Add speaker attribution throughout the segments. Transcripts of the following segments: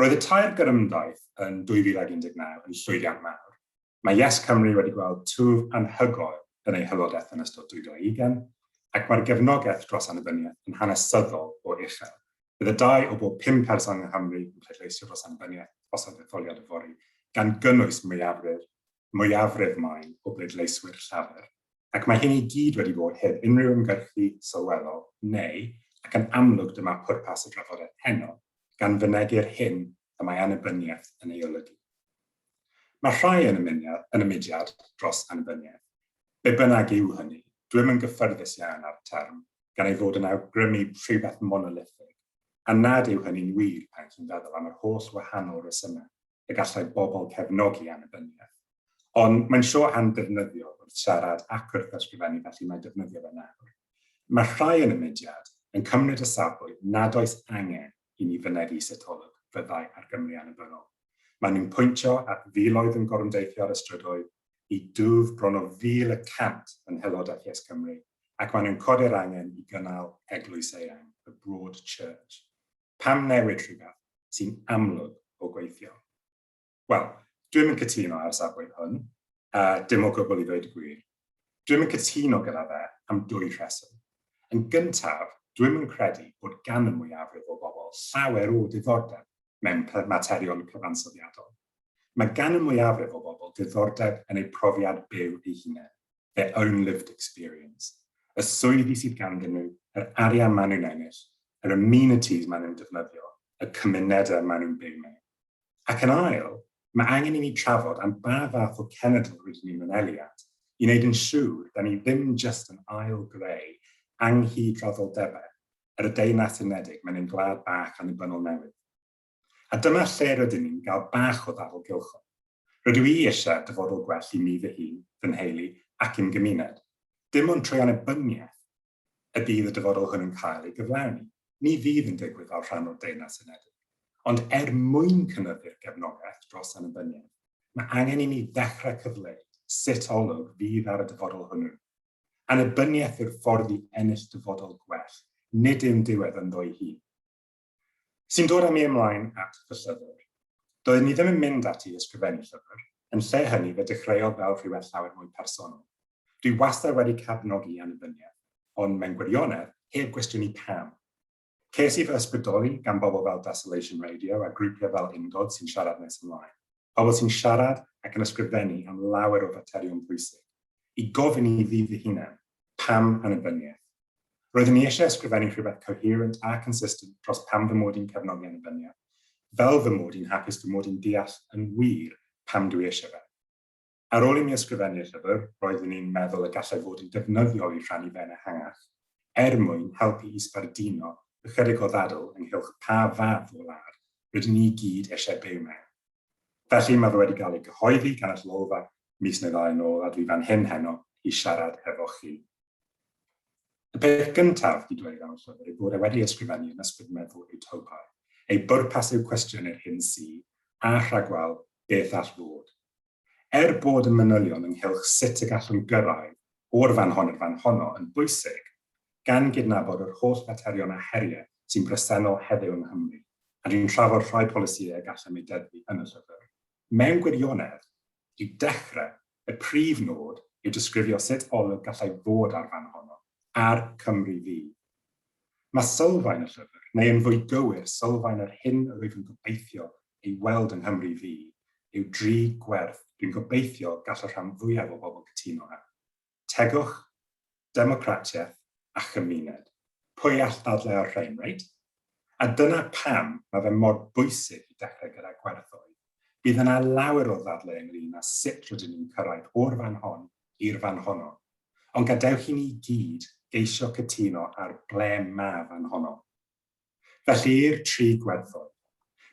Speaker 1: Roedd y tair gorymdaith yn 2019 yn llwyddiant mawr. Mae Yes Cymru wedi gweld twf anhygoel yn ei haelodaeth yn ystod 2020, ac mae'r gefnogaeth dros annibyniaeth yn hanesyddol o uchel. Bydd y dau o bob pum person yng Nghymru yn pleidleisio dros annibyniaeth os oedd etholiad yfory, gan gynnwys mwyafrif, mwyafrif main o bleidleiswyr Llafur. Ac mae hyn i gyd wedi bod heb unrhyw ymgyrchu sylweddol neu, ac yn amlwg dyma pwrpas y drafodaeth heno, gan fynegi'r hyn y mae annibyniaeth yn ei olygu. Mae rhai yn y yn y mudiad dros annibyniaeth, be bynnag yw hynny, dwi'm yn gyffyrddus iawn â'r term, gan ei fod yn awgrymu rhywbeth monolithig, a nad yw hynny'n wir pan chi'n feddwl am yr holl wahanol resymau y gallai bobl cefnogi annibyniaeth. Ond mae'n shorthand defnyddiol wrth siarad ac wrth ysgrifennu, felly mae defnyddio fe nawr. Mae rhai yn y mudiad yn cymryd y safbwynt nad oes angen i ni fynegi sut olwg fyddai ar Gymru annibynnol. Maen nhw'n pwyntio at filoedd yn gorymdeithio ar y strydoedd, i dwf bron o 1,100 yn haelodaeth Yes Cymru, ac maen nhw'n codi'r angen i gynnal eglwys eang, the broad church. Pam newid rhywbeth sy'n amlwg o gweithio? Wel, dwi'm yn cytuno â'r safbwynt hwn, a dim o gwbl i ddweud y gwir. Dwi'm yn cytuno gyda fe am dwy rheswm. Yn gyntaf, dwi'm yn credu bod gan y mwyafrif o bobl llawer o diddordeb mewn materion cyfansoddiadol. Mae gan y mwyafrif o bobl diddordeb yn eu profiad byw eu hunain, their own lived experience, y swyddi sydd ganddyn nhw, yr arian maen nhw'n ennill, yr amenities maen nhw'n defnyddio, y cymunedau maen nhw'n byw mewn. Ac yn ail, mae angen i ni trafod am ba fath o cenedl rydyn ni'n anelu at, i wneud yn siŵr da ni ddim jyst yn ail-greu anghydraddoldebau yr y Deyrnas Unedig mewn ein gwlad bach annibynnol newydd. A dyma lle rydyn ni'n gael bach o ddadl gylchol. Rydw i eisiau dyfodol gwell i mi fy hun, fy nheulu ac i'm gymuned. Dim ond trwy annibyniaeth y bydd y dyfodol hwn yn cael ei gyflawni. Ni fydd yn digwydd fel rhan o'r Deyrnas Unedig. Ond er mwyn cynyddu'r gefnogaeth dros annibyniaeth, mae angen i ni ddechrau cyfleu sut olwg fydd ar y dyfodol hwnnw. Annibyniaeth yw'r ffordd i ennill dyfodol gwell, nid yw'n diwedd ynddo'i hun. Sy'n dod â mi ymlaen at fy llyfr. Doeddwn i ddim yn mynd ati i ysgrifennu llyfr, yn lle hynny fe dechreuodd fel rhywbeth llawer mwy personol. Dwi wastad wedi cefnogi annibyniaeth, ond mewn gwirionedd, heb gwestiynu pam. Ces i fy ysbrydoli gan bobl fel Desolation Radio a grwpiau fel Undod sy'n siarad nes ymlaen. Pobl sy'n siarad ac yn ysgrifennu am lawer o faterion pwysig. I gofyn i fi fy hunan, pam annibyniaeth? Roeddwn i eisiau ysgrifennu rhywbeth coherent a consistent dros pam fy mod i'n cefnogi annibyniaeth, fel fy mod i'n hapus fy mod i'n deall yn wir pam dwi eisiau fe. Ar ôl i mi ysgrifennu'r llyfr, roeddwn i'n meddwl y gallai fod yn defnyddiol i rhannu fe'n ehangach, er mwyn helpu i sbarduno ychydig o ddadl ynghylch pa fath o wlad rydyn ni i gyd eisiau byw mewn. Felly, mae fe wedi cael ei gyhoeddi gan y Lolfa mis neu ddau yn ôl a dwi fan hyn heno i siarad efo chi. Y peth gyntaf i dweud am y llyfr yw bod e wedi ysgrifennu yn ysbryd meddwl Utopaidd. Ei bwrpas yw cwestiynu'r hyn sy, a rhagweld beth all fod. Er bod y manylion ynghylch sut y gallwn gyrraedd o'r fan hon i'r fan honno yn bwysig, gan gydnabod yr holl faterion a heriau sy'n bresennol heddiw yng Nghymru, a dwi'n trafod rhai polisïau y gallem eu deddfu yn y llyfr, mewn gwirionedd, i dechrau, Y prif nod yw disgrifio sut olwg gallai fod ar fan honno, ar Cymru Fydd. Mae sylfaen y llyfr, neu yn fwy gywir, sylfaen yr hyn yr wyf yn gobeithio ei weld yng Nghymru Fydd, yw dri gwerth dwi'n gobeithio gall y rhan fwyaf o bobl cytuno ar. Tegwch, democratiaeth a chymuned. Pwy all ddadlau â'r rhain, reit? A dyna pam mae fe mor bwysig i dechrau gyda gwerthoedd. Bydd yna lawer o ddadlau ynglyn â sut rydyn ni'n cyrraedd o'r fan hon i'r fan honno, ond gadewch i ni gyd geisio cytuno ar ble mae fan honno. Felly i'r tri gwerthoedd.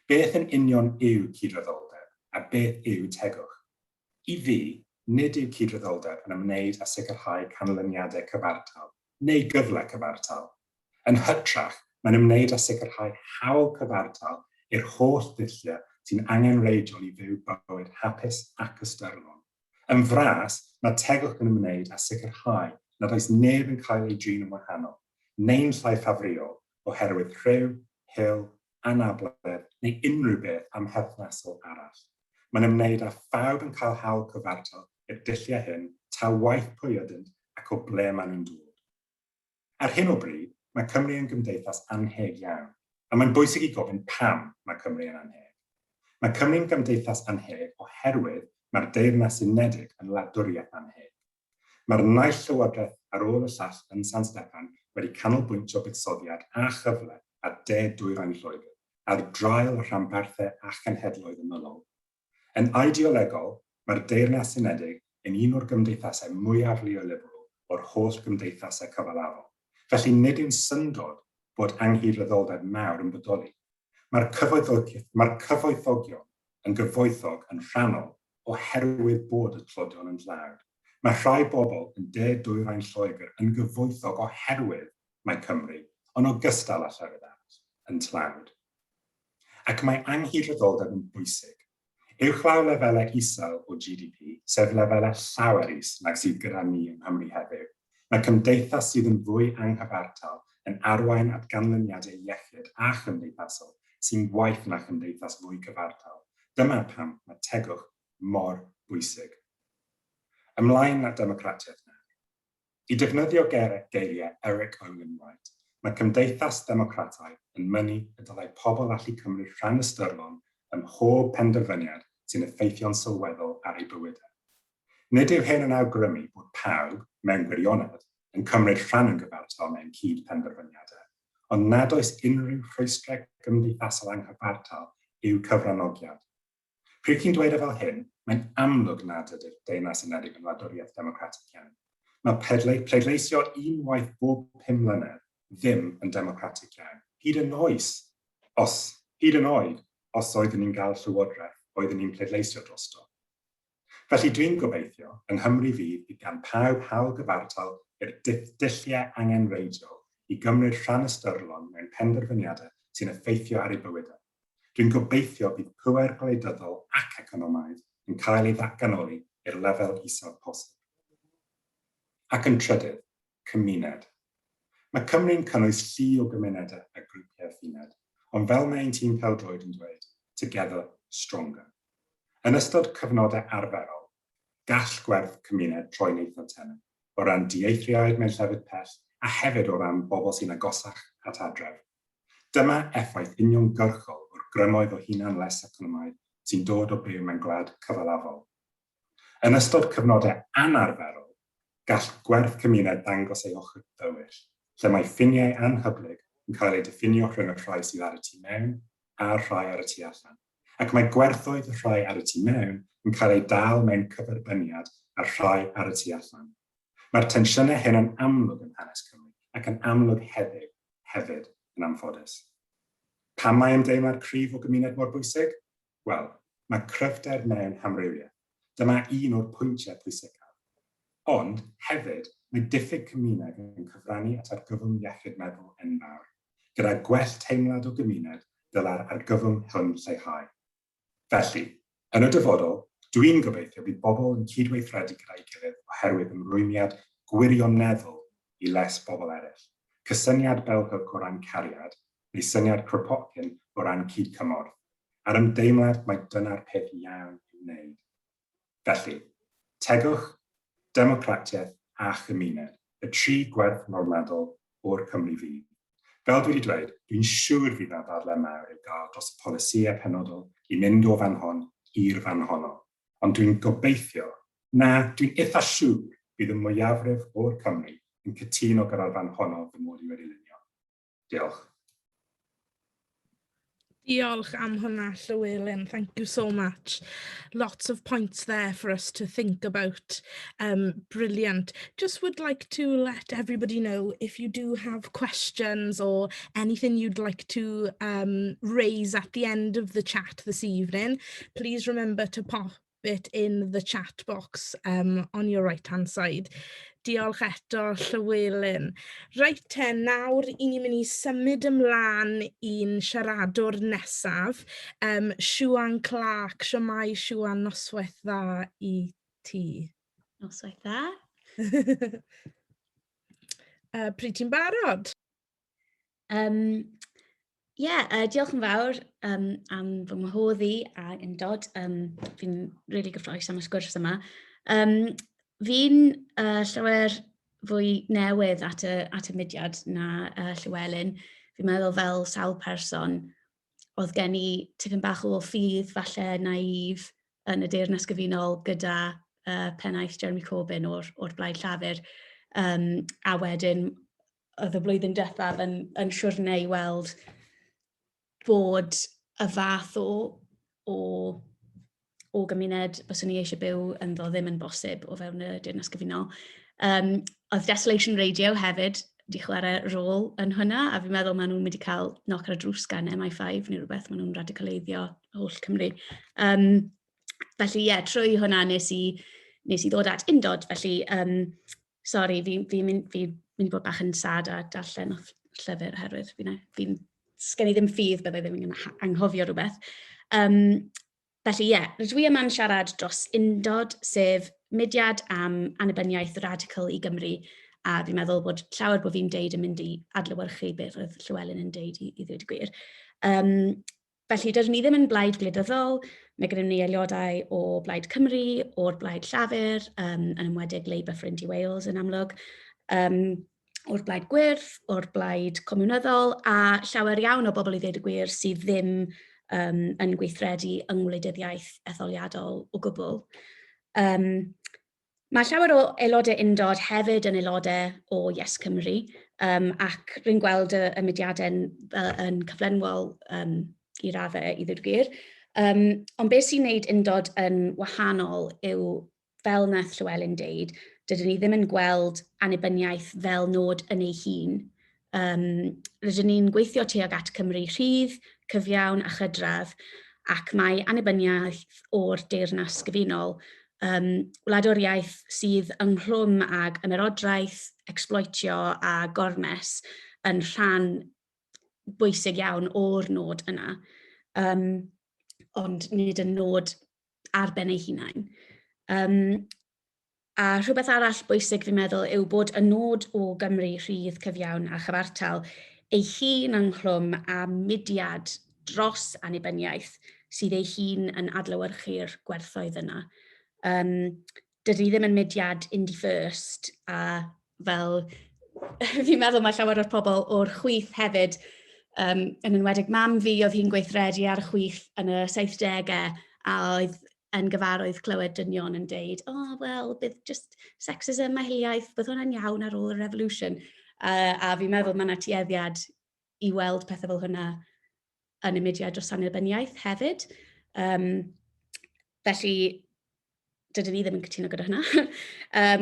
Speaker 1: Beth yn union yw cydraddoldeb a beth yw tegwch? I fi, nid yw cydraddoldeb yn ymwneud â sicrhau canlyniadau cyfartal neu gyfle cyfartal. Yn hytrach, mae'n ymwneud â sicrhau hawl cyfartal i'r holl ddulliau sy'n angenrheidiol i fyw bywyd hapus ac ystyrlon. Yn fras, mae tegwch yn ymwneud â sicrhau nad oes neb yn cael ei drin yn wahanol, neu'n llai ffafriol, oherwydd rhyw, hil, anabledd neu unrhyw beth amherthnasol arall. Mae'n ymwneud â phawb yn cael hawl cyfartal i'r dulliau hyn, ta waeth pwy ydynt ac o ble maen nhw'n dod. Ar hyn o bryd, mae Cymru yn gymdeithas annheg iawn, a mae'n bwysig i gofyn pam mae Cymru yn annheg. Mae Cymru'n gymdeithas annheg oherwydd mae'r Deyrnas Unedig yn wladwriaeth annheg. Mae'r naill llywodraeth ar ôl y llall yn San Steffan wedi canolbwyntio buddsoddiad a chyfle ar de dwyrain Lloegr, ar draul y rhanbarthau a chenhedloedd ymylol. Yn ideolegol, mae'r Deyrnas Unedig yn un o'r gymdeithasau mwyaf neoliberal o'r holl gymdeithasau cyfalafol, felly nid yw'n syndod bod anghydraddoldeb mawr yn bodoli. Mae'r mae'r cyfoethogion yn gyfoethog yn rhannol oherwydd bod y tlodion yn dlawd. Mae rhai bobl yn de dwyrain Lloegr yn gyfoethog oherwydd mae Cymru, yn ogystal â llefydd arall, yn tlawd. Ac mae anghydraddoldeb yn bwysig. Uwchlaw lefelau isel o GDP, sef lefelau llawer is nag sydd gyda ni yng Nghymru heddiw, mae cymdeithas sydd yn fwy anghyfartal yn arwain at ganlyniadau iechyd a chymdeithasol sy'n waeth na chymdeithas fwy cyfartal. Dyma pam mae tegwch mor bwysig. Ymlaen at democratiaeth nawr. I defnyddio geiriau Eric Olin Wright, mae cymdeithas ddemocrataidd yn mynnu y dylai pobl allu cymryd rhan ystyrlon ym mhob penderfyniad sy'n effeithio'n sylweddol ar eu bywydau. Nid yw hyn yn awgrymu bod pawb, mewn gwirionedd, yn cymryd rhan yn gyfartal mewn cyd-penderfyniadau, ond nad oes unrhyw rhwystrau gymdeithasol anghyfartal i'w cyfranogiad. Pryd chi'n dweud e fel hyn, mae'n amlwg nad ydy'r Deyrnas Unedig yn wladwriaeth democratig iawn. Mae pleidleisio unwaith bob 5 mlynedd ddim yn democratig iawn, hyd yn oes os, hyd yn oed os oeddwn ni'n gael llywodraeth oeddwn ni'n pleidleisio drosto. Felly dwi'n gobeithio, yng Nghymru fydd, bydd gan pawb hawl gyfartal i'r dulliau angenrheidiol i gymryd rhan ystyrlon mewn penderfyniadau sy'n effeithio ar eu bywydau. Dwi'n gobeithio bydd pŵer gwleidyddol ac economaidd yn cael ei ddatganoli i'r lefel isaf posib. Ac yn trydydd, cymuned. Mae Cymru'n cynnwys llu o gymunedau a grwpiau ffined, ond fel mae ein tîm pêl-droed yn dweud, "Together stronger". Yn ystod cyfnodau arferol, gall gwerth cymuned troi'n eithaf tenau, o ran dieithriaid mewn llefydd pell a hefyd o ran bobl sy'n agosach at adref. Dyma effaith uniongyrchol o'r grymoedd o hunan les economaidd sy'n dod o byw mewn gwlad cyfalafol. Yn ystod cyfnodau anarferol, gall gwerth cymuned ddangos ei ochr dywyll, lle mae ffiniau anhyblyg yn cael eu diffinio rhwng y rhai sydd ar y tu mewn a'r rhai ar y tu allan, ac mae gwerthoedd y rhai ar y tu mewn yn cael eu dal mewn cyferbyniad â'r rhai ar y tu allan. Mae'r tensiynau hyn yn amlwg yn hanes Cymru ac yn amlwg heddiw hefyd, yn anffodus. Pam mae ymdeimlad cryf o gymuned mor bwysig? Wel, mae cryfder mewn hamrywiaeth. Dyma un o'r pwyntiau pwysicaf. Ond, hefyd, mae diffyg cymuned yn cyfrannu at argyfwng iechyd meddwl enfawr. Gyda gwell teimlad o gymuned, dylai'r argyfwng hwn lleihau. Felly, yn y dyfodol, dwi'n gobeithio bydd bobl yn cydweithredu gyda'i gilydd oherwydd ymrwymiad gwirioneddol i les bobl eraill. Cysyniad bell hook o ran cariad, neu syniad Kropotkin o ran cyd-cymorth, a'r ymdeimlad mai dyna'r peth iawn i'w wneud. Felly, tegwch, democratiaeth a chymuned, y tri gwerth normadol o'r Cymru Fydd. Fel dwi wedi dweud, dwi'n siŵr fydd yna ddadlau mawr i'w gael dros y polisïau penodol i mynd o fan hon i'r fan honno. Ond dwi'n gobeithio, na, dwi'n eitha siŵr bydd y mwyafrif o'r Cymry yn cytuno gyda'r fan honno fy mod i wedi lunio. Diolch.
Speaker 2: Diolch am hwnna, Llywelyn. Thank you so much. Lots of points there for us to think about. Brilliant. Just would like to let everybody know if you do have questions or anything you'd like to raise at the end of the chat this evening, please remember to pop it in the chat box on your right hand side. Diolch eto, Llywelyn. Reit te, nawr i ni'n mynd i symud ymlaen i'n siaradwr nesaf, Siwan Clark. Siwmai, Siwan, noswaith dda i ti.
Speaker 3: Noswaith dda.
Speaker 2: Pryd ti'n barod?
Speaker 3: Ie, yeah, diolch yn fawr am fy ngwahodd i a undod. Fi'n rili really gyffroes am y sgwrs yma. Fi'n llawer fwy newydd at y mudiad na Llywelyn. Fi'n meddwl fel sawl person, oedd gen i tipyn bach o ffydd falle naif yn y Deyrnas Gyfunol gyda pennaeth Jeremy Corbyn o'r Blaid Llafur. A wedyn oedd y blwyddyn diwethaf yn siwrne i weld bod y fath o gymuned byswn ni eisiau byw ynddo ddim yn bosib o fewn y Deyrnas Gyfunol. Oedd Desolation Radio hefyd di chwarae rôl yn hwnna, a fi'n meddwl maen nhw'n mynd i cael knock ar y drws gan MI5 neu rhywbeth, maen nhw'n radicaleiddio holl Cymru. Felly ie, yeah, trwy hwnna nes i ddod at undod, felly sori, fi mynd i bod bach yn sad a darllen off llyfr oherwydd sgen i ddim ffydd byddai ddim yn anghofio rhywbeth. Felly ie, yeah, rydw i yma'n siarad dros undod, sef mudiad am annibyniaeth radical i Gymru, a fi'n meddwl bod llawer bod fi'n deud yn mynd i adlewyrchu beth oedd Llywelyn yn deud i ddweud y gwir. Felly, dydyn ni ddim yn blaid gwleidyddol, mae gennym ni aelodau o Blaid Cymru, o'r Blaid Llafur, yn enwedig Labour for Indie Wales yn amlwg, o'r Blaid Gwyrdd, o'r Blaid Comiwnyddol, a llawer iawn o bobl i ddweud y gwir sydd ddim yn gweithredu yng ngwleidyddiaeth etholiadol o gwbl. Mae llawer o aelodau undod hefyd yn aelodau o Yes Cymru, ac rwy'n gweld y mudiadau'n yn cyflenwol i raddau, i ddweud y gwir. Ond beth sy'n gwneud undod yn wahanol yw, fel nath Llywelyn deud, dydyn ni ddim yn gweld annibyniaeth fel nod yn ei hun. Rydyn ni'n gweithio tuag at Cymru rhydd, cyfiawn a chydradd, ac mae annibyniaeth o'r Deyrnas Gyfunol, wladwriaeth sydd ynghlwm ag ymerodraeth, exploitio a gormes yn rhan bwysig iawn o'r nod yna, ond nid yn nod ar ben ei hunain. A rhywbeth arall bwysig fi'n meddwl yw bod y nod o Gymru rhydd, cyfiawn a chyfartal ei hun ynghlwm â mudiad dros annibyniaeth sydd ei hun yn adlewyrchu'r gwerthoedd yna. Dydy ni ddim yn mudiad indie first, a fel fi'n meddwl mae llawer o'r pobl o'r chwith hefyd, yn enwedig mam fi, oedd hi'n gweithredu ar y chwith yn y 70au, a oedd yn gyfarwydd clywed dynion yn deud, oh, well, bydd just sexism a hiliaeth, bydd hwnna'n iawn ar ôl y revolution. A fi'n meddwl mae yna tueddiad i weld pethau fel hwnna yn y mudiad dros annibyniaeth hefyd. Felly, dydyn ni ddim yn cytuno gyda hwnna.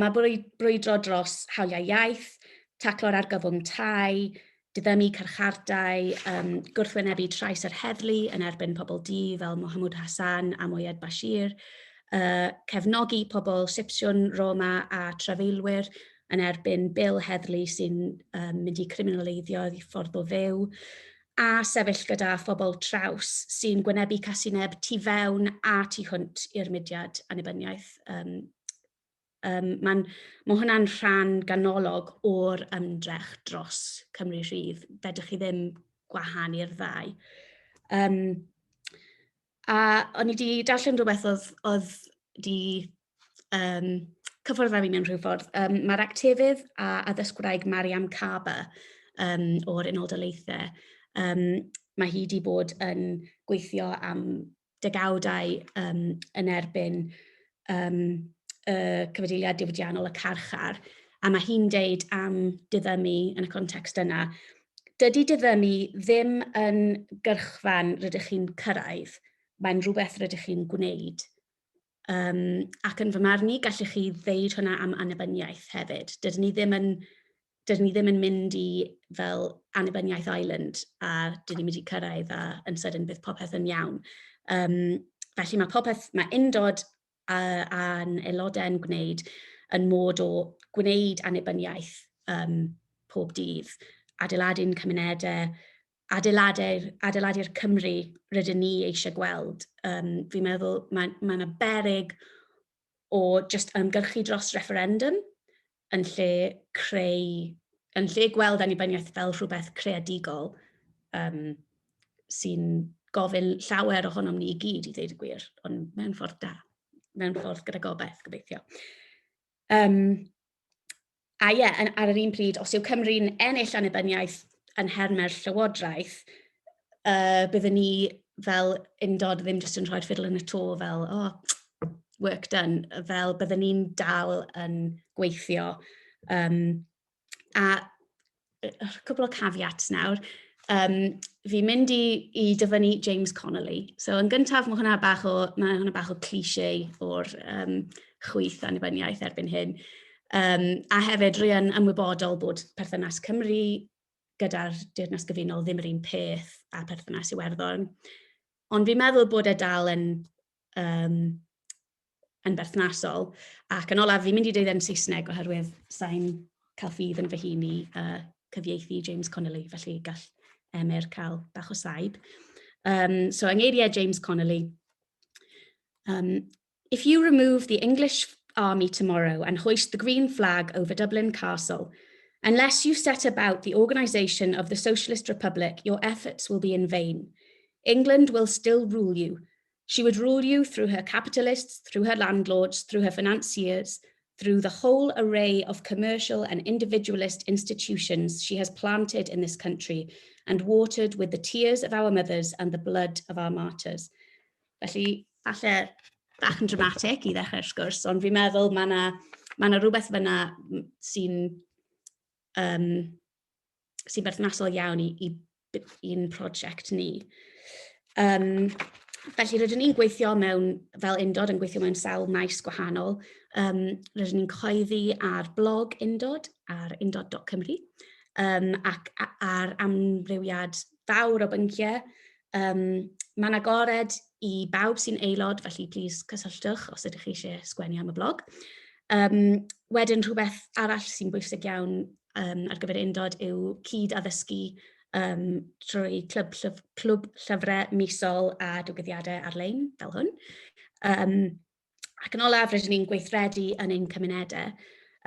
Speaker 3: Mae brwydro dros hawliau iaith, taclo'r argyfwng tai, diddymu carchardai, gwrthwynebu trais yr heddlu yn erbyn pobl du fel Mohamud Hassan a Moyed Bashir, cefnogi pobl Sipsiwn, Roma a trafeilwyr yn erbyn bil heddlu sy'n mynd i criminaleiddio eu ffordd o fyw, a sefyll gyda phobl traws sy'n gwynebu casineb tu fewn a tu hwnt i'r mudiad annibyniaeth. Mae hwnna'n rhan ganolog o'r ymdrech dros Cymru Rhydd. Fedrwch chi ddim gwahanu'r ddau. A o'n i wedi darllen rhywbeth oedd di cyffwrdd â fi mewn rhyw ffordd. Mae'r actifydd a addysgwraig Mariam Kaba o'r Unol Daleithiau, mae hi wedi bod yn gweithio am degawdau yn erbyn y cyfeddiliad diwydiannol y carchar, a mae hi'n deud am diddymu yn y context yna, dydy diddymu ddim yn gyrchfan rydych chi'n cyrraedd, mae'n rhywbeth rydych chi'n gwneud. Ac yn fy marn i, gallech chi ddeud hwnna am annibyniaeth hefyd. Dydyn ni ddim yn mynd i fel Annibyniaeth Island a dyn ni'n mynd i cyrraedd a yn sydyn bydd popeth yn iawn. Felly mae popeth, mae undod a'n aelodau yn gwneud yn mod o gwneud annibyniaeth pob dydd, adeiladu'n cymunedau, adeiladu'r Cymru rydyn ni eisiau gweld. Fi'n meddwl mae yna beryg o just ymgyrchu dros referendum yn lle creu, yn lle gweld annibyniaeth fel rhywbeth creadigol. Um, sy'n gofyn llawer ohonom ni i gyd i ddweud y gwir, ond mewn ffordd da, mewn ffordd gyda gobaith, gobeithio. Um, a ie, yeah, ar yr un pryd, os yw Cymru'n ennill annibyniaeth yn hermau'r llywodraeth, byddwn ni fel undod ddim jyst yn rhoi'r ffidl yn y to fel, oh, work done, fel byddwn ni'n dal yn gweithio. Um, a cwbl o caveats nawr. Um, fi'n mynd i, i dyfynnu James Connolly. So yn gyntaf, mae hwnna bach o, mae hwnna bach o cliché o'r um, chwyth annibyniaeth erbyn hyn. Um, a hefyd, rwy yn ymwybodol bod perthynas Cymru gyda'r Deyrnas Gyfunol ddim yr un peth a perthynas Iwerddon. Ond fi'n meddwl bod e dal yn, um, yn berthnasol. Ac yn olaf, fi'n mynd i dweud e'n Saesneg oherwydd sa'n cael ffydd yn fy hun i cyfieithu James Connolly, felly gall Emyr cael bach o saib. Um, so yng ngeiriau James Connolly, um, If you remove the English army tomorrow and hoist the green flag over Dublin Castle, unless you set about the organisation of the Socialist Republic, your efforts will be in vain. England will still rule you. She would rule you through her capitalists, through her landlords, through her financiers, through the whole array of commercial and individualist institutions she has planted in this country and watered with the tears of our mothers and the blood of our martyrs. Felly, falle bach yn dramatic i ddechrau'r sgwrs, ond fi'n meddwl mae yna ma 'na rhywbeth fyna sy'n um, sy berthnasol iawn i, i, i'n prosiect ni. Um, felly rydyn ni'n gweithio mewn, fel Undod, yn gweithio mewn sawl maes gwahanol. Um, rydyn ni'n cyhoeddi ar blog Undod, ar undod.cymru, um, ac ar amrywiad fawr o bynciau. Um, Mae'n agored i bawb sy'n aelod, felly plis cysylltwch os ydych chi eisiau sgwennu am y blog. Um, wedyn rhywbeth arall sy'n bwysig iawn um, ar gyfer Undod yw cyd-addysgu um, trwy clwb, llyf clwb llyfrau misol a digwyddiadau ar-lein fel hwn. Um, ac yn olaf, rydyn ni'n gweithredu yn ein cymunedau,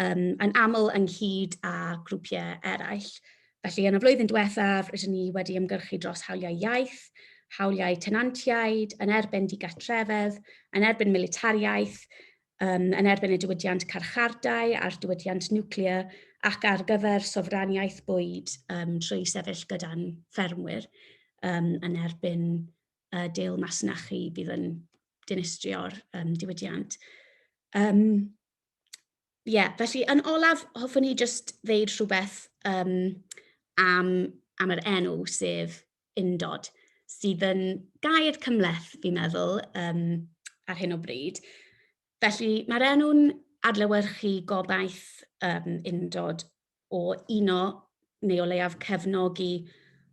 Speaker 3: um, yn aml ynghyd â grwpiau eraill. Felly, yn y flwyddyn diwethaf, rydyn ni wedi ymgyrchu dros hawliau iaith, hawliau tenantiaid, yn erbyn digartrefedd, yn erbyn militariaeth, um, yn erbyn y diwydiant carchardai a'r diwydiant niwclear ac ar gyfer sofraniaeth bwyd um, trwy sefyll gyda'n ffermwyr um, yn erbyn uh, dull masnachu bydd yn dinistrio'r um, diwydiant. Um, yeah, felly yn olaf, hoffwn i just ddeud rhywbeth um, am, am yr enw, sef undod, sydd yn gair cymhleth, fi'n meddwl, um, ar hyn o bryd. Felly mae'r enw'n adlewyrchu gobaith um, undod o uno neu o leiaf cefnogi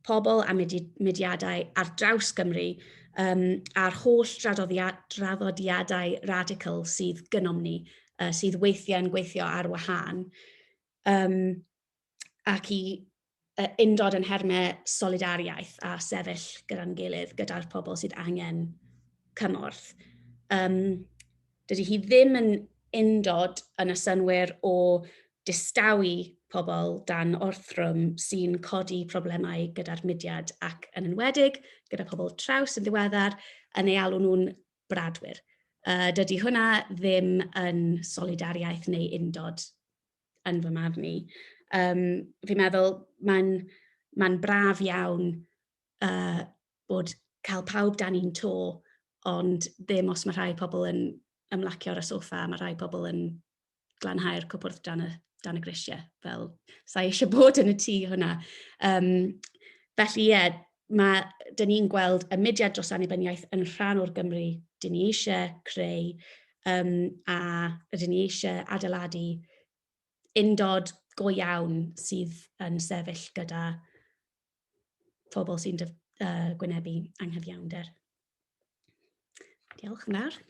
Speaker 3: pobl a mudiadau ar draws Gymru um, a'r holl draddodiadau radical sydd gynnom ni, uh, sydd weithiau'n gweithio ar wahân, um, ac i uh, undod yn nhermau solidariaeth a sefyll gyda'n gilydd, gyda'r pobl sydd angen cymorth. Um, dydy hi ddim yn undod yn y synnwyr o distawi pobl dan orthrwm sy'n codi problemau gyda'r mudiad ac yn enwedig gyda pobl traws yn ddiweddar yn ei alw nhw'n bradwyr. Uh, dydy hwnna ddim yn solidariaeth neu undod yn fy marn i. Um, fi'n meddwl mae'n mae braf iawn uh, bod cael pawb dan un to, ond ddim os mae rhai pobl yn ymlacio ar y soffa, mae rhai pobl yn glanhau'r cwpwrdd dan y, dan y grisiau. Fel, sa i eisiau bod yn y tŷ hwnna. Um, felly, ie, yeah, mae, dyn ni'n gweld y mudiad dros annibyniaeth yn rhan o'r Gymru dyn ni eisiau creu um, a rydyn ni eisiau adeiladu undod go iawn sydd yn sefyll gyda phobl sy'n uh, gwynebu anghyfiawnder. Diolch yn fawr.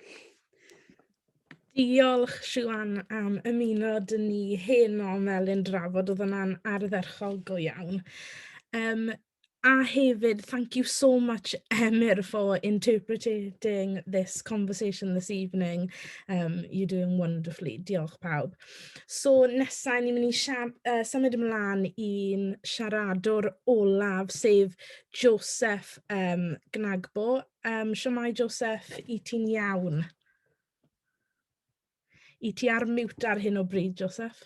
Speaker 2: Diolch, Siwan, am ymuno dyn ni heno Melin Drafod. Oedd hwnna'n ardderchog go iawn. Um, A hefyd, thank you so much, Emyr, for interpreting this conversation this evening. You're doing wonderfully. Diolch pawb. So nesaf, ni'n mynd i symud ymlaen i'n siaradwr olaf, sef Joseph Gnagbo. Shwmae, Joseph, i ti'n iawn? I ti ar mute ar hyn o bryd, Joseph?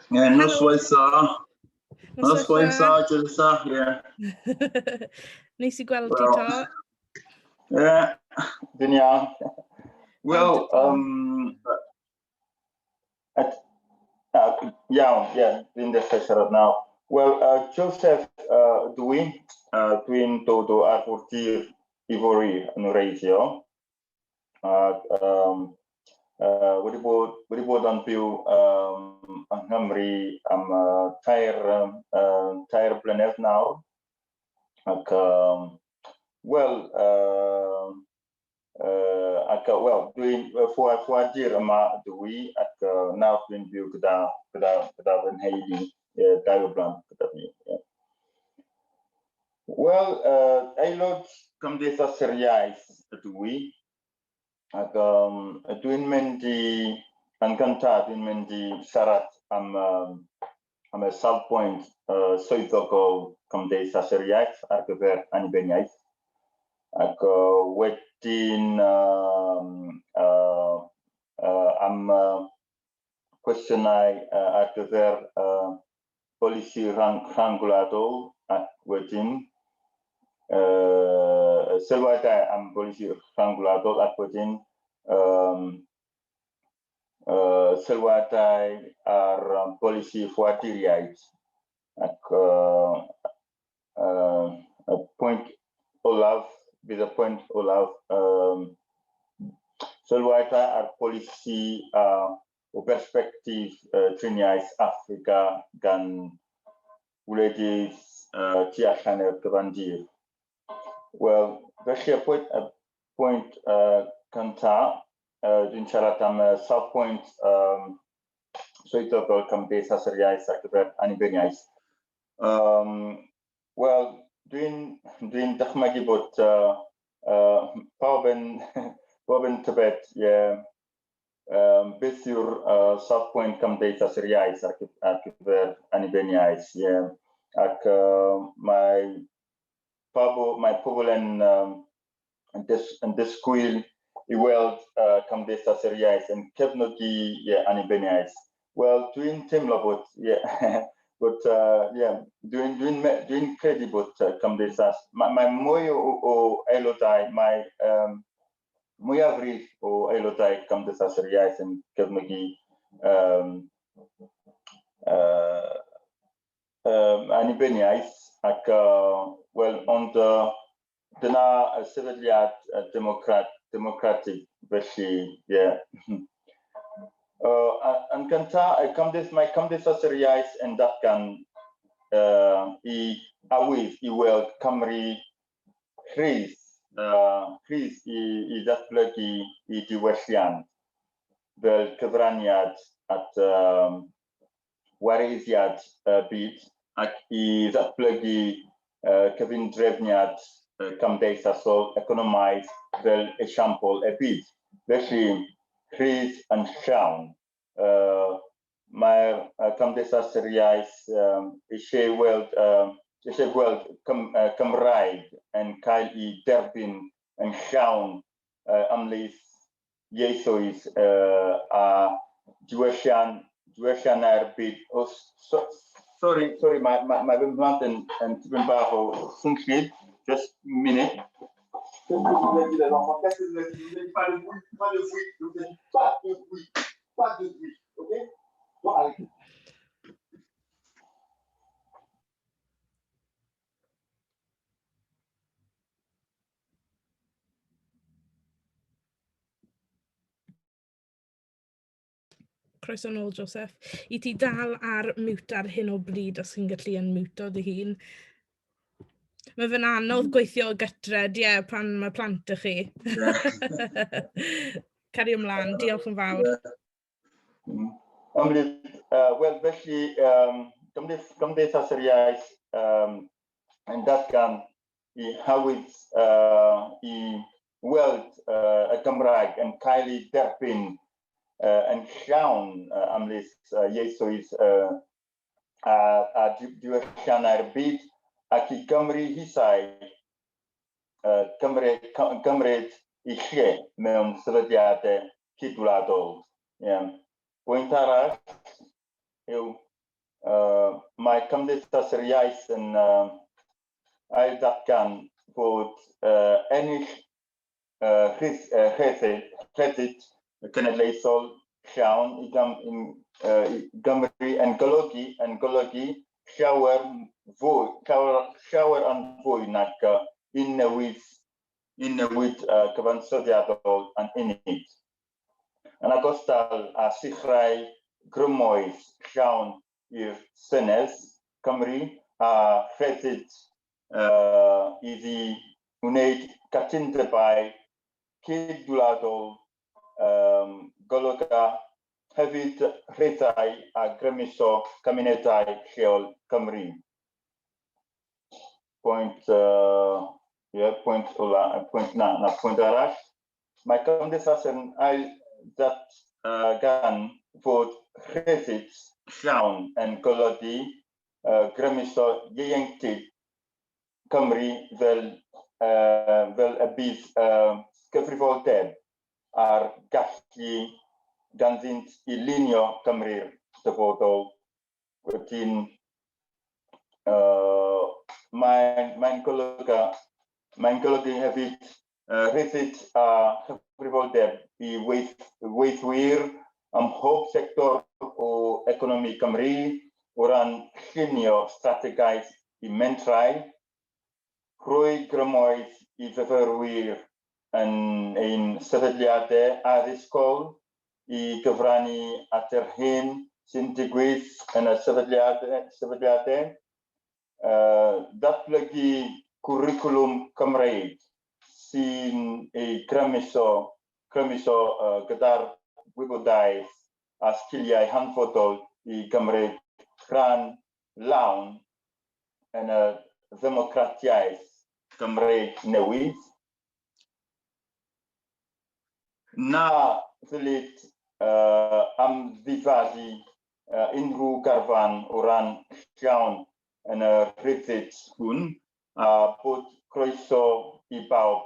Speaker 4: Yeah, noswaith dda. Noswaith dda, Julissa, ie.
Speaker 2: Neis i gweld ti to.
Speaker 4: Ie, fi'n iawn. Wel, iawn, ie, fi'n dechrau siarad nawr. Wel, Joseph dwi, dwi'n dod o arfordir Ivory yn wreiddiol. Ac wedi bod yn byw yng Nghymru am 3 blynedd nawr. Ac, wel, wel, dwi'n ffoadur yma dwi, ac nawr dwi'n byw gyda fy nheulu, dau o blant gyda fi. Yeah. Wel, aelod Cymdeithas yr Iaith ydw i, ac dwi'n mynd i, yn gyntaf, dwi'n mynd i siarad am y safbwynt swyddogol Cymdeithas yr Iaith ar gyfer annibyniaeth. Ac wedyn am cwestiynau ar gyfer polisi rhyngwladol ac wedyn sylwadau am bolisi rhyngwladol ac wedyn sylwadau ar polisi ffoaduriaid ac y pwynt olaf bydd y pwynt olaf sylwadau ar polisi o bersbectif triniaeth Affrica gan wledydd tu allan i'r gyfandir. Wel, felly y pwynt cyntaf, dwi'n siarad am y safbwynt swyddogol Cymdeithas yr Iaith ar gyfer annibyniaeth. Wel, dwi'n dwi dychmygu bod pawb yn tybed, yeah, beth yw'r safbwynt Cymdeithas yr Iaith ar gyfer annibyniaeth. Yeah. Ac mae pobl yn disgwyl i weld Cymdeithas yr Iaith yn cefnogi, yeah, annibyniaeth. Wel, dwi'n teimlo bod, yeah, yeah, dwi'n dwi dwi credu bod cymdeithas, mae mwy o aelodau, mae mwyafrif o aelodau Cymdeithas yr Iaith yn cefnogi annibyniaeth ac, wel, ond dyna y sefydliad democratig, felly, ie. Yeah. Yn gyntaf, mae Cymdeithas yr Iaith yn datgan i awydd i weld Cymru rhydd i ddatblygu i diwylliant fel cyfraniad at wareiddiad y byd ac i ddatblygu cyfundrefniad cymdeithasol economaidd fel esiampl y byd. Felly, rhydd yn llawn. Mae'r Cymdeithas yr Iaith eisiau gweld Cymraeg yn cael ei derbyn yn llawn ymhlith ieithoedd a diwylliannau'r byd. Oh, so, sorry, sorry, mae fy mhlant yn tipyn bach o swnllyd. Just minute. Qu'est-ce que je vous ai dit, les enfants? Qu'est-ce que je vous ai dit? Je vous ai dit pas de bruit, pas de bruit. Je vous ai dit pas de bruit, pas de bruit, ok? Bon, allez.
Speaker 2: Croeso nôl, Joseph. I ti dal ar mute ar hyn o bryd os chi'n gallu unmuto dy hun. Mae fe'n anodd gweithio o gytre, ie, pan mae plant y chi. Cario ymlaen, diolch yn fawr.
Speaker 4: Yeah. Ymhlith, wel, felly, Cymdeithas yr Iaith yn datgan i hawydd i weld y Gymraeg yn cael ei derbyn yn llawn ymhlith ieithoedd a diwylliannau'r byd ac i Gymru hithau gymryd ei lle mewn sefydliadau cydwladol. Yeah. Pwynt arall yw mae Cymdeithas yr Iaith yn ailddatgan bod ennill rhyddid cenedlaethol llawn i Gymru yn golygu llawer fwy, llawer, llawer yn fwy nag un newid cyfansoddiadol yn unig. Yn ogystal â sicrhau grymoedd llawn i'r Senedd Cymru a rhyddid iddi wneud cytundebau cydwladol, golyga hefyd rhyddhau a grymuso cymunedau lleol Cymru. Pwynt, yeah, pwynt ola, pwynt na, na, pwynt arall. Mae Cymdeithas yn ail ddatgan fod rhyddid llawn yn golygu grymuso ieuenctid Cymru fel y bydd cyfrifoldeb a'r gallu ganddynt i lunio Cymru'r dyfodol. Wedyn, mae'n golygu hefyd rhyddid a chyfrifoldeb i weithwyr ym mhob sector o economi Cymru o ran llunio strategaeth i mentrau, rhoi grymoedd i fyfyrwyr yn ein sefydliadau addysgol i gyfrannu at yr hyn sy'n digwydd yn y sefydliadau, datblygu cwricwlwm Cymreig sy'n ei grymuso gyda'r gwybodaeth a sgiliau hanfodol i gymryd rhan lawn yn y ddemocratiaeth Gymreig newydd. Na ddylid amddifadu unrhyw garfan o ran llawn yn y rhyddid hwn a bod croeso i bawb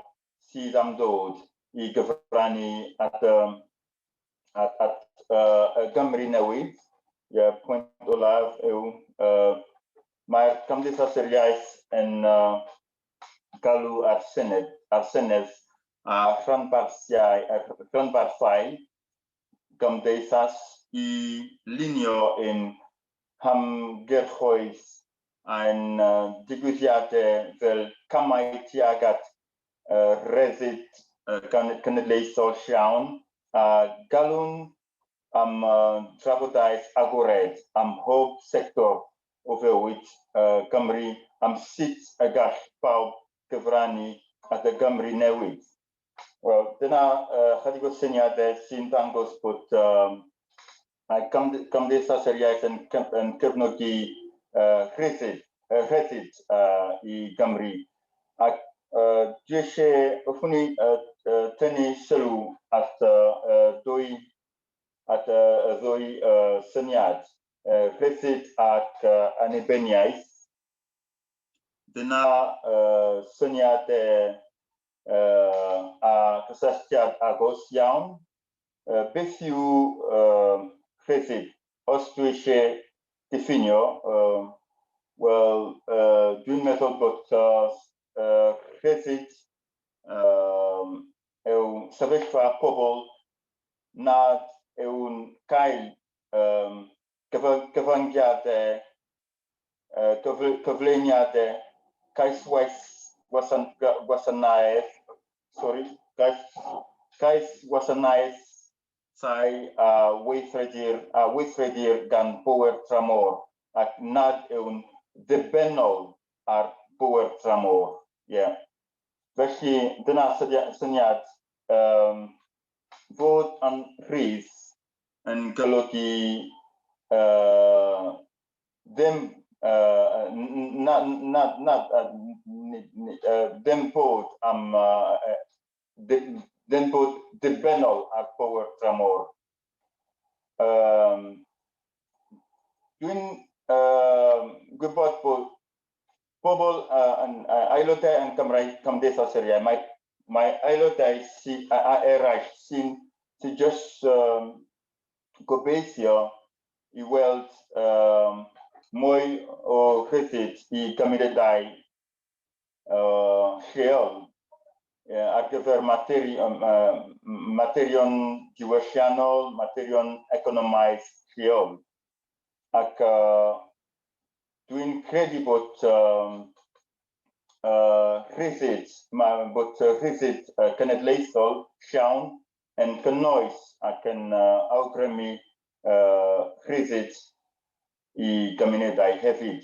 Speaker 4: sydd am ddod i gyfrannu at y Gymru newydd. Yeah, pwynt olaf yw mae'r Cymdeithas yr Iaith yn galw ar Senedd a rhanbarthau gymdeithas i lunio ein hymgyrchoedd a'n digwyddiadau fel camau tuag at rhyddid cenedlaethol llawn a galwn am trafodaeth agored am mhob sector o fywyd Gymru am sut y gall pawb gyfrannu at y Gymru newydd. Wel, dyna chydig o syniadau sy'n dangos bod mae Cymdeithas yr Iaith yn cefnogi rhyddid i Gymru. Ac dwi eisiau, hoffwn i tynnu sylw at y ddwy syniad, rhyddid ac annibyniaeth. Dyna syniadau a cysylltiad agos iawn. Beth yw rhyddid? Os dwi eisiau diffinio, wel, dwi'n meddwl bod rhyddid yw sefyllfa pobl nad yw'n cael gyfyngiadau, cyflwyniadau, caethwasanaeth, sorry, caethwasanaethau a weithredir gan bŵer tramor ac nad yw'n ddibynnol ar bŵer tramor. Yeah. Felly, dyna syniad fod yn rhydd yn golygu Ddim, na, na, na, ddim bod am, ddim bod dibynnol ar power tramor. Dwi'n gwybod bod pobl yn aelodau yn Cymraeg Cymdeithas yr Iaith, mae aelodau sy, a eraill sy'n sy just gobeithio i weld mwy o rhyddid i gymunedau lleol ar gyfer materion diwylliannol, materion economaidd lleol. Ac dwi'n credu bod rhyddid, bod rhyddid cenedlaethol llawn yn cynnwys ac yn awgrymu rhyddid i gymunedau hefyd.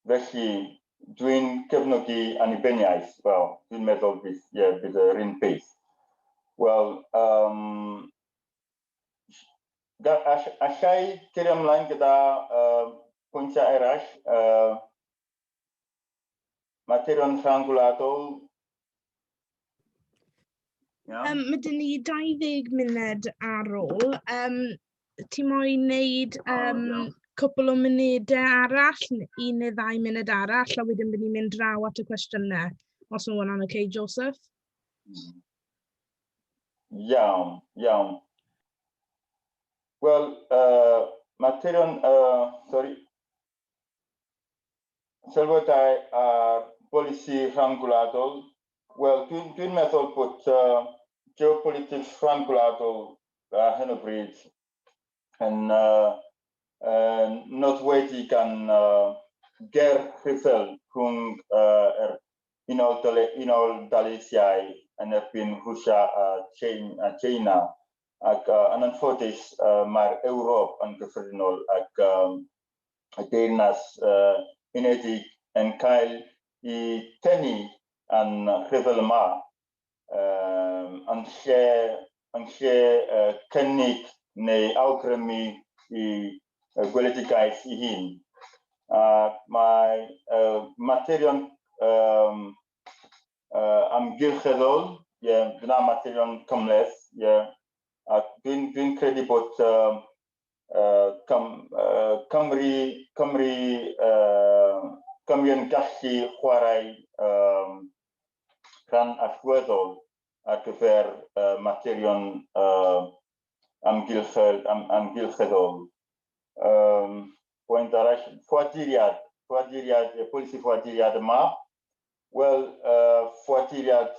Speaker 4: Felly, dwi'n cefnogi annibyniaeth. Wel, dwi'n meddwl bydd, yeah, bydd yr un peth. Wel, allai cario ymlaen gyda pwyntiau eraill? Materion rhyngwladol.
Speaker 2: Yeah. Mae dyn ni 20 munud ar ôl. Ti moyn wneud oh, cwpl o munudau arall, 1 neu 2 munud arall, a wedyn bydd ni'n mynd draw at y cwestiynau? Os yw hwnna'n okay, Joseph?
Speaker 4: Iawn. Wel, materion, sorry, sylwadau ar bolisi rhyngwladol. Wel, dwi'n dwi meddwl bod geopolitics rhyngwladol ar hyn o bryd yn nodweddu gan ger rhyfel rhwng yr Unol Daleithiau yn erbyn Rwsia a China. Ac yn anffodus, mae'r Ewrop yn gyffredinol ac y Deyrnas Unedig yn cael ei tynnu yn rhyfel yma yn lle cynnig neu awgrymu i gweledigaeth i hun. Ac mae materion amgylcheddol, yeah, dyna materion cymhleth, yeah. Ac dwi'n dwi credu bod Cymru yn gallu chwarae rhan allweddol ar gyfer materion amgylcheddol. Pwynt arall, ffoaduriad, y polisi ffoaduriad yma. Wel, ffoaduriad,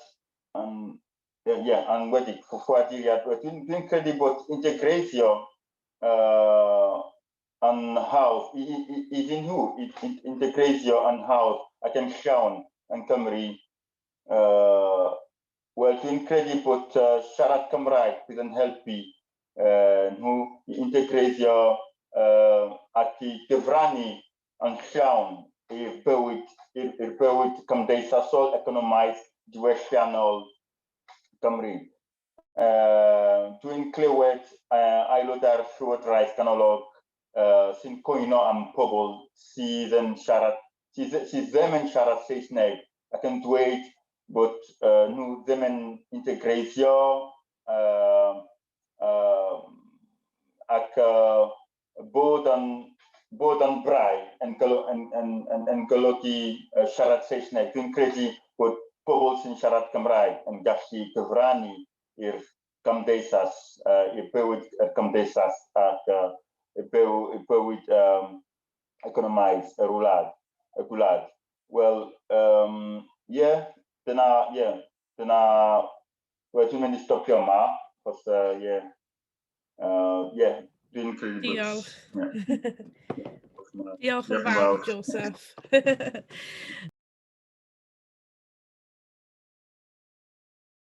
Speaker 4: yeah, enwedig, ffoaduriad. Dwi'n dwi credu bod integreiddio yn hawdd, iddyn nhw, integreiddio yn hawdd ac yn llawn yn Cymru. Wel, dwi'n credu bod siarad Cymraeg bydd yn helpu nhw i integreiddio ac i gyfrannu yn llawn i'r bywyd cymdeithasol, economaidd, diwylliannol Cymru. Dwi'n clywed aelodau'r Llywodraeth Ganolog sy'n cwyno am pobl sydd ddim yn siarad Saesneg ac yn dweud bod nhw ddim yn integreiddio ac bod yn brau yn golygu siarad Saesneg. Dwi'n credu bod pobl sy'n siarad Cymraeg yn gallu cyfrannu i'r cymdeithas, i'r bywyd yr cymdeithas ac i'r bywyd economaidd y gwlad. Wel, yeah, dyna, yeah, dyna, wel, dwi'n mynd i stopio yma, achos, yeah, yeah, dwi'n credu bod.
Speaker 2: Diolch.
Speaker 4: Yeah.
Speaker 2: Diolch yn fawr, Joseph.